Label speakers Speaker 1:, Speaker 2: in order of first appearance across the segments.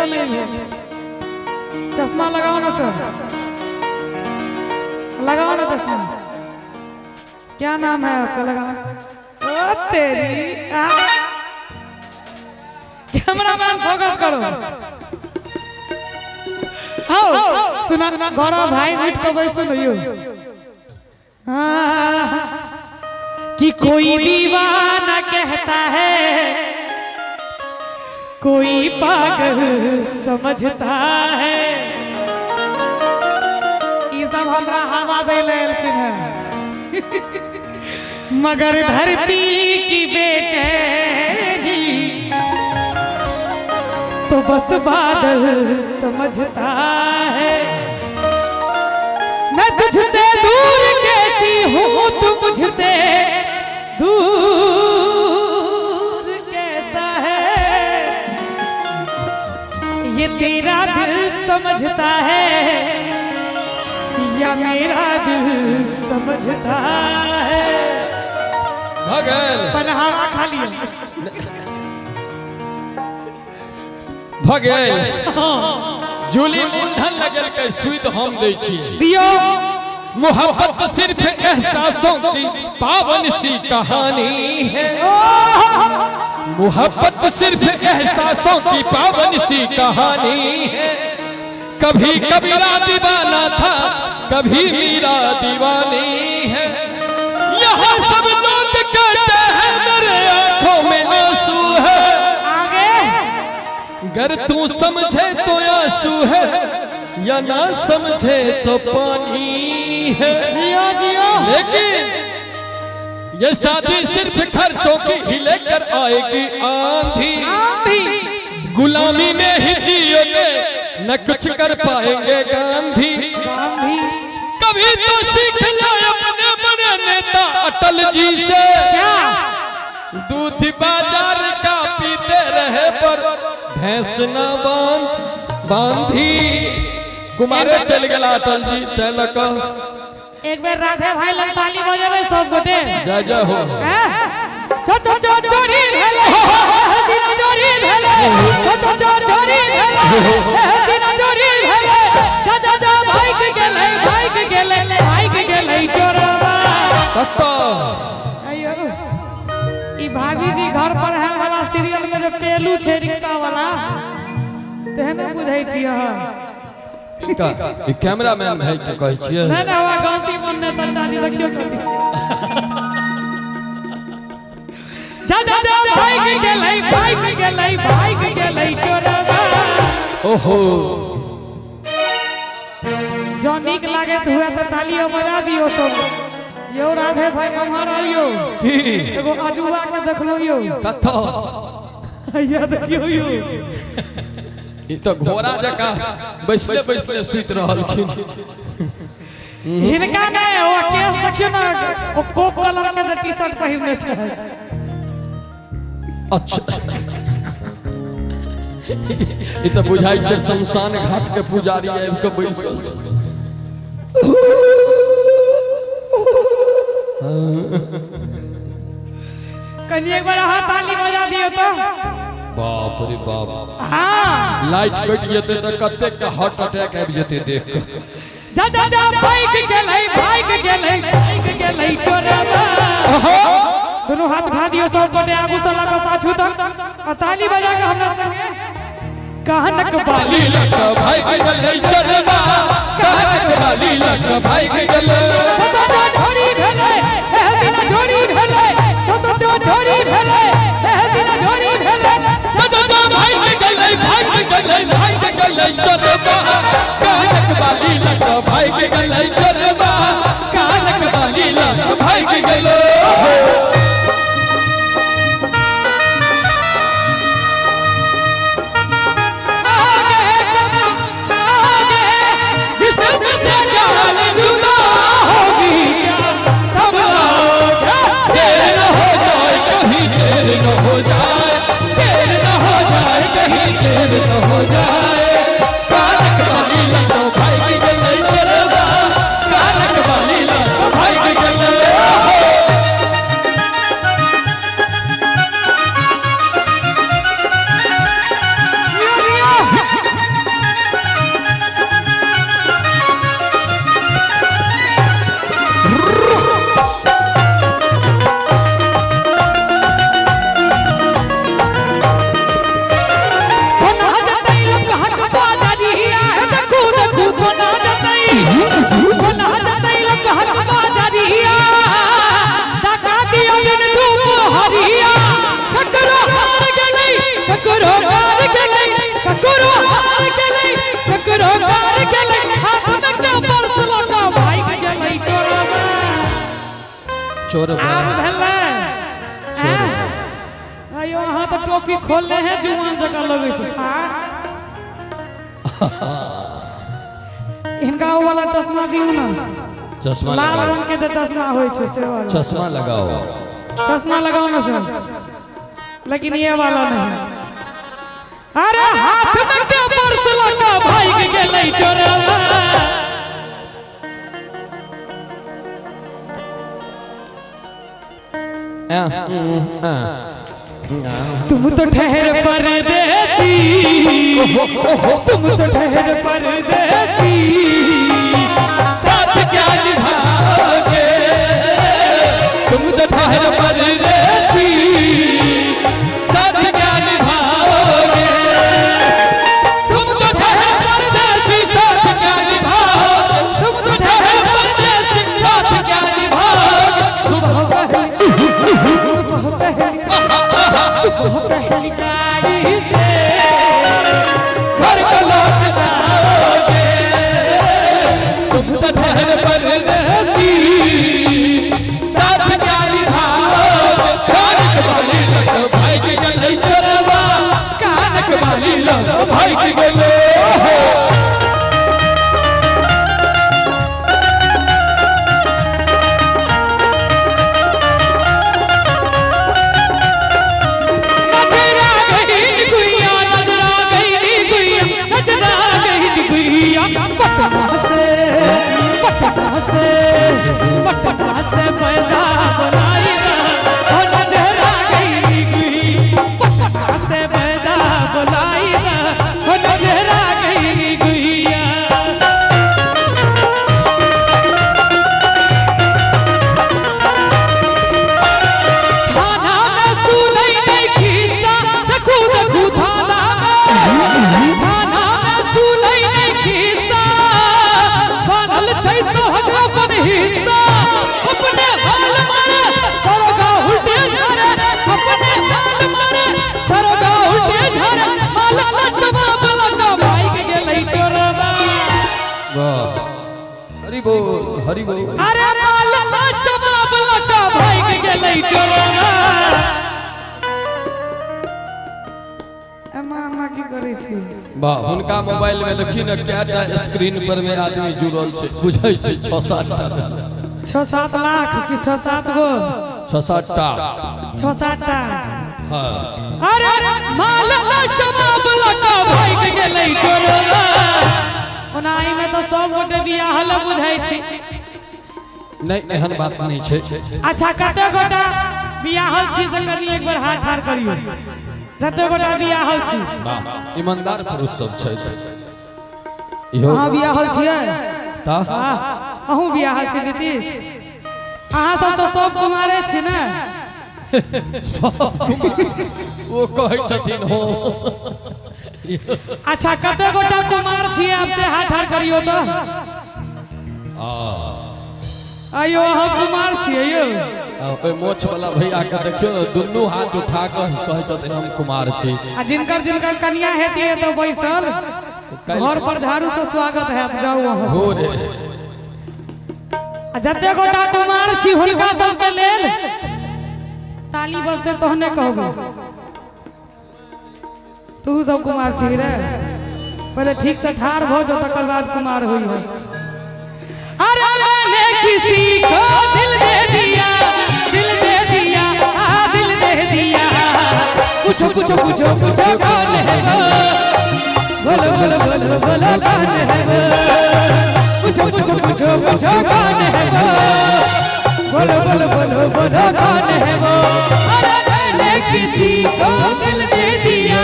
Speaker 1: नहि भेल। चश्मा लगाओ ना सर, लगाओ ना चश्मा। क्या नाम है आपका? लगाओ। ओ तेरी, कैमरामैन फोकस करो। आओ सुना गौरव भाई, उठ के बैसो न यो। हाँ, कि कोई दीवाना कहता है, कोई पागल समझता है। ई सब हमरा हवा दे ले एलखिन है, मगर धरती की बेचैनी तो बस बादल समझता है। मैं तुझसे दूर कैसी हूँ, तू मुझसे दूर कैसा है। ये तेरा दिल समझता है या मेरा दिल समझता है।
Speaker 2: भऽ गेल।
Speaker 1: पनहावा खा लिया।
Speaker 2: भऽ गेल। जूली मूलधन लगेलकै, सुइद हम दै छी।
Speaker 1: दियो।
Speaker 2: मोहब्बत सिर्फ एहसासों की पावन सी कहानी है, मोहब्बत सिर्फ एहसासों की पावन सी कहानी है। कभी कबीरा दीवाना था, कभी मीरा दीवानी है। यहाँ सब लोग कहते हैं मेरे आंखों में आंसू है,
Speaker 1: आगे
Speaker 2: गर तू समझे तो आंसू है या ना समझे तो पानी है।
Speaker 1: जियो जियो।
Speaker 2: लेकिन ये शादी सिर्फ खर्चों की ही लेकर आएगी आंधी,
Speaker 1: आंधी।
Speaker 2: गुलामी में ही जियोगे न कुछ कर पाएंगे गांधी।
Speaker 1: गांधी।
Speaker 2: कभी तो सीख ले अपने बड़े नेता अटल जी से,
Speaker 1: क्या
Speaker 2: दूध बाजार का पीते रहे पर भैंस न बांध बांधी। कुमारे चल गेला अटल जी तै लऽ कऽ।
Speaker 1: एक बेर राधे भाई लग ताली बजेबै सब गोटे।
Speaker 2: जय जय हो।
Speaker 1: चो चो चो चोरी भेलै, हसीना चोरी भेलै। चो चो चो चोरी भेलै, हसीना चोरी भेलै। जा जा जा भाइग गेलै, भाइग गेलै, भाइग गेलै चोरबा।
Speaker 2: कतऽ?
Speaker 1: अय्यो, ई भाभी जी घर पर है वाला सीरियल में जो पेलू छै रिक्शा वाला, तेहने बुझै छी अहाँ।
Speaker 2: किनका? ई कैमरामैन भाई के कहै छियै?
Speaker 1: नहि नहि, हमरा गलती मन नहि चाचा जी, देखियौ कनी। जा जा जा भाइग गेलै, भाइग गेलै, भाइग गेलै चोरबा।
Speaker 2: ओहो।
Speaker 1: जँ नीक लागैत हुए तऽ तालियो बजा दियौ सब। यौ राधे भाई, एम्हर आइयौ।
Speaker 2: की?
Speaker 1: एगो अजूबा के देखलहुँ यौ।
Speaker 2: कतऽ?
Speaker 1: हैया देखियौ यौ।
Speaker 2: ई तऽ घोड़ा जकाँ बैसले बैसले सुति रहलखिन।
Speaker 1: हिनका नहि, ओ केस देखियौ ने, ओ कोक कलर के जे टी शर्ट पहिरने छै।
Speaker 2: अच्छा, ई तऽ बुझाइ छै शमशान घाट के पुजारी आबि कऽ बैसल छै।
Speaker 1: कनि एक बार अहाँ ताली बजा दियौ तऽ।
Speaker 2: बाप रे बाप।
Speaker 1: हाँ।
Speaker 2: लाइट कटि जेतै तऽ कतेक के हार्ट अटैक आबि जेतै देख कऽ।
Speaker 1: जा जा जा भाइग गेलै, भाइग गेलै, भाइग गेलै चोरबा। दुनू हाथ उठा दियौ सब गोटे, आगू से लऽ कऽ पाछू तक, आ ताली बजा कऽ हमरा संगे। कानक बाली
Speaker 2: बाली लक भागि गेलै चोरबा, कानक बाली लक भागि गेलै।
Speaker 1: चो चो झोरी भेलै, हे हसीना झोरी भेलै। चो चो चो झोरी भेलै, हे हसीना झोरी भेलै।
Speaker 2: जा जा जा भागि गेलै, भागि गेलै, भागि गेलै चोरबा, कानक बाली लक भागि गेलै चोरबा, कानक बाली लक भागि गेलै।
Speaker 1: आगे आगे जिस्म से जान जुदा होगी तब आओगे।
Speaker 2: देर न हो जाए कहीं, देर न हो जाए, देर न हो जाए कहीं, देर न हो जाए। कानक बाली लक भागि गेलै चोरबा, चोर
Speaker 1: आब भेलै आयो अहाँ तऽ टोपी खोलने है जुआन जकाँ लगै छै हिनका ओ वाला चश्मा दियौ ने।
Speaker 2: चश्मा
Speaker 1: लाल
Speaker 2: लगाओ।
Speaker 1: रंग के जे चश्मा होइ छै से वाला।
Speaker 2: चश्मा लगाओ।
Speaker 1: चश्मा लगाओ ना सर, लेकिन ये वाला नहीं। अरे हाथ में के पर्स लगा भाग गेलै चोरवा। तुम तो ठहर परदेसी, तुम तो ठहर परदेसी,
Speaker 2: साथ क्या निभाओगे, तुम तो ठहर परदेसी, साथ क्या निभाओगे, तुम तो ठहर परदेसी, साथ क्या निभाओगे, तुम तो ठहर परदेसी, साथ क्या निभाओगे।
Speaker 1: सुबह पहली, सुबह पहली गाड़ी से
Speaker 2: घर को लौट आओगे, तुम तो ठहर परदेसी, साथ क्या निभाओगे। कानक बाली लग भाग गेलै चोरवा, कानक बाली लग भाग गेलै।
Speaker 1: नजरा गई गुइया, नजरा गई गुइया, नजरा गई गुइया, पटना से, पटना से, पटना से पैदा बनाई ओ नजरा गई गुइया, पटना से पैदा बनाई ओ नजरा गई गुइया। थाना में सुनै नै खिस्सा, देखू देखू थाना में, थाना में सुनै नै खिस्सा, बनल छै सोहग अपन हिस्सा, अपने हाल मारे दरोगा उल्टे झारे, अपने हाल मारे दरोगा उल्टे झारे, माल लछवा लगा भाग गेलै चोरवा।
Speaker 2: वाह, हरि बोल हरि बोल।
Speaker 1: अरे माल लछवा लगा भाग गेलै चोरवा। एमा एमा की करै छी?
Speaker 2: वाह, हुनका मोबाइल में देखी ने कएटा स्क्रीन पर में आदमी जुड़ल छै, बुझै छै 6-7 टा,
Speaker 1: 6-7 लाख कि 6-7 गो,
Speaker 2: 6-7 टा,
Speaker 1: 6-7 टा।
Speaker 2: हाँ।
Speaker 1: अरे माल शबाब लगा भाग गेलै चोरवा। ओना एहिमे तऽ सब गोटे बियाहल बुझै छै।
Speaker 2: नहीं, एहन बात नहीं छै।
Speaker 1: अच्छा, कते गोटा बियाहल छी से कनि एक बेर हाथ ठाढ़ करियौ। कते गोटा बियाहल छी?
Speaker 2: वाह, ईमानदार पुरुष सब छै इहो।
Speaker 1: अहाँ बियाहल छियै?
Speaker 2: ता
Speaker 1: अहूँ बियाहल छी नीतीश? अहाँ सब तऽ सब कुमारे छी ने?
Speaker 2: ओ कहै छथिन हो।
Speaker 1: अच्छा, कते गोटा कुमार छियै आप से हाथ ठाढ़ करियौ तऽ। आइयो अहाँ कुमार छियै यौ?
Speaker 2: ओहि मोछ वाला भैया के देखियौ ने, दुनू हाथ उठा कऽ कहै छथिन हम कुमार छी।
Speaker 1: आ जिनकर जिनकर कनिया हेती तऽ बैसल घर पर झाड़ू से स्वागत हैत, जाउ अहाँ।
Speaker 2: हो रे।
Speaker 1: आ जते गोटा कुमार छी हुनका सबके लेल ताली बजते तहने कहबै। तू सब कुमार छी रे? पहले ठीक से ठाढ़ भऽ जाओ तकर बाद कुमार होई है। अरे मैंने किसी को दिल दे दिया, दिल दे दिया, आ दिल दे दिया, पूछो पूछो पूछो पूछो कौन है वो, बोलो बोलो बोलो बोलो कौन है वो, पूछो पूछो पूछो पूछो कौन है वो, बोलो बोलो बोलो बोलो कौन है वो। अरे मैंने किसी को दिल दे दिया,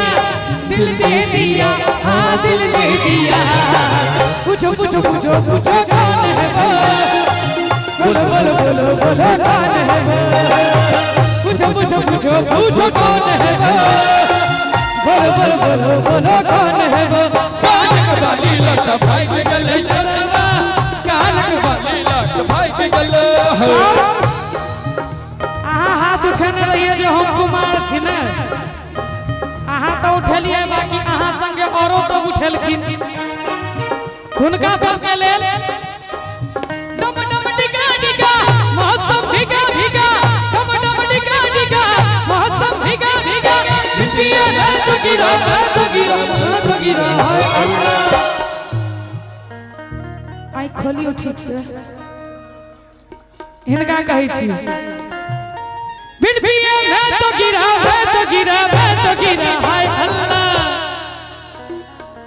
Speaker 1: दिल दे दिया, हाँ दिल दे दिया, पूछो पूछो पूछो पूछो कौन है वो, बोलो बोलो बोलो बोलो कौन है वो, पूछो पूछो पूछो पूछो कौन है वो, बोलो बोलो बोलो बोलो कौन है वो।
Speaker 2: कानक बाली लग भाग गेलै चोरवा, कानक बाली लग भाग गेलै।
Speaker 1: अहाँ हाथ उठेने रहियै जे हम कुमार छी ने, अहाँ तऽ उठेलियै, बाकी अहाँ संगे औरो सब उठेलखिन, हुनका सबके लेल डम डम डिगा डिगा मौसम भीगा भीगा गिरा, मैं तो गिरा, मैं तो गिरा, हाय अल्लाह। आँखि खोलियौ ठीक से। हिनका कहै छी बिन पिए मैं तो गिरा, मैं तो गिरा, मैं तो गिरा, हाय अल्लाह।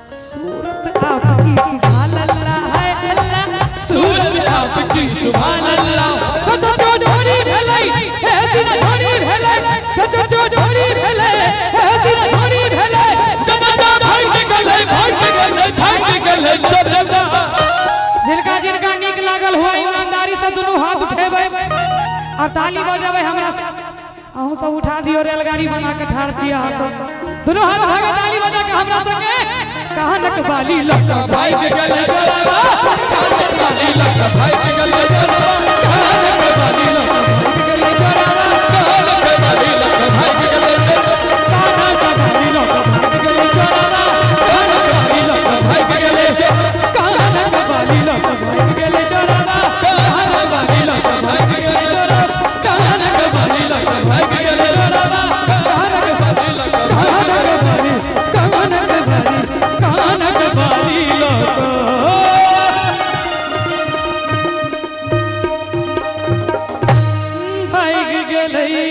Speaker 1: सूरत आपकी सुभान अल्लाह, हाय अल्लाह।
Speaker 2: सूरत आपकी सुभान अल्लाह।
Speaker 1: चो चो चो छोरी भेलै, हे हसीना छोरी भेलै। चो चो चो छोरी भेलै, हे हसीना छोरी भेलै।
Speaker 2: दादा भाग गेलै, भाग गेलै, भाग गेलै चोरबा।
Speaker 1: जिनका जिनका नीक लागल हुआ ईमानदारी से दुनू हाथ उठेबै और ताली बजेबै हमरा से। अहूँ सब उठा दियौ, रेलगाड़ी बना के ठाढ़ छी अहाँ सब। दुनू हाथ उठा के ताली बजा के हमरा संगे कानक बाली लक
Speaker 2: भाग गेलै चोरबा, कानक बाली लक भाग गेलै चोरबा, कानक बाली।